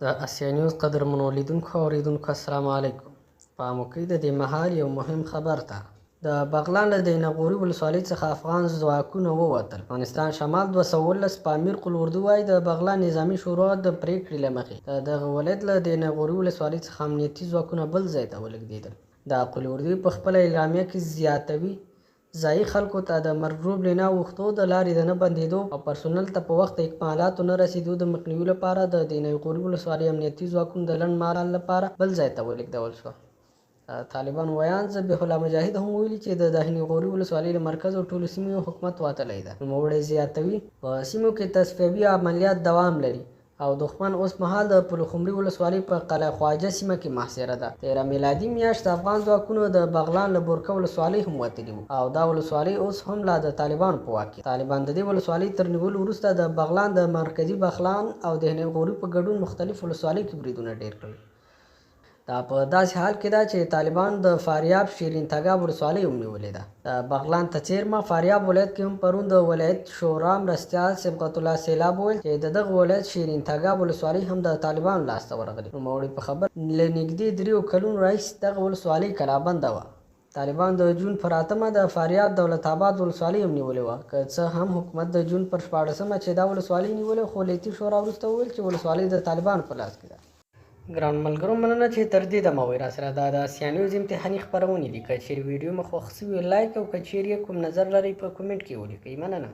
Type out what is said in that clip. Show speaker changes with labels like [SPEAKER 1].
[SPEAKER 1] د اسیا نیوز قدرمنو لیدونکو او اورېدونکو، السلام علیکم. پام وکړئ د دې مهال یو مهم خبر ته. د بغلان له دینغوري ولسوالۍ څخه افغان ځواکونه ووتل. افغانستان شمال 210 پامیر قول اردو وايي، د بغلان نظامي شورا د پرېکړې له مخې د دغه ولایت له دینغوري ولسوالۍ څخه امنیتي ځواکونه بل ځای ته ولېږدېدل. د قول اردو په خپله اعلامیه کې زیاتوي، ځايي خلکو ته د مرګ ژوبلې نه اوښتو، د لارې د نه بندېدو او پرسونل ته په وخت د اکمالاتو نه رسېدو د مخنیوي لپاره د دینغوري ولسوالۍ امنیتي ځواکونه د لنډ مهال لپاره بل ځای ته ولېږدول شوه. طالبان ویاند ذبیح الله مجاهد هم ویلي چې د دهنې غوري ولسوالۍ له مرکز او ټولو سیمو حکومت وتلی ده. نوموړی زیاتوي، په سیمو کې تصفیوي عملیات دوام لري او دښمن اوس مهال د پلخمري ولسوالۍ په قلعه خواجه سیمه کې محاصره ده. تېره میلادي میاشت افغان ځواکونو د بغلان له بورکه ولسوالۍ هم وتلي وو او دا ولسوالۍ اوس هم لا د طالبانو په واک کې. طالبان د دې ولسوالۍ تر نیولو وروسته د بغلان د مرکزي بغلان او دهنې غوري په ګډون مختلف ولسوالیو کې بریدونه ډېر کړل. دا په داسې حال کې ده چې طالبان د فاریاب شیرین تګاب ولسوالۍ هم نیولې ده. د بغلان ته څېرمه فاریاب ولایت کې هم پرون د ولایت شورا مرستیال صبغت الله سیلاب وویل چې د دغه ولایت شیرین تګاب ولسوالۍ هم د طالبانو لاس ته ورغلې. نوموړي په خبره، له نږدې 3 کلونو راهیسې دغه ولسوالۍ کلابنده وه. طالبان د جون پر 8مه د فاریاب دولت آباد ولسوالۍ هم نیولې وه. که څه هم حکومت د جون پر 16مه چې دا ولسوالۍ نیولې، خو ولایتي شورا وروسته وویل چې ولسوالۍ د طالبانو په لاس کې ده. ګران ملګرو، مننه چې تر دې دمه وئ راسره. دا د اسیا نیوز امتحاني خپرونې دي. که چیرې ویډیو مو خوښ سوي، لایک او که چیرې کوم نظر لرئ، په کومنټ کې ولیکئ. مننه.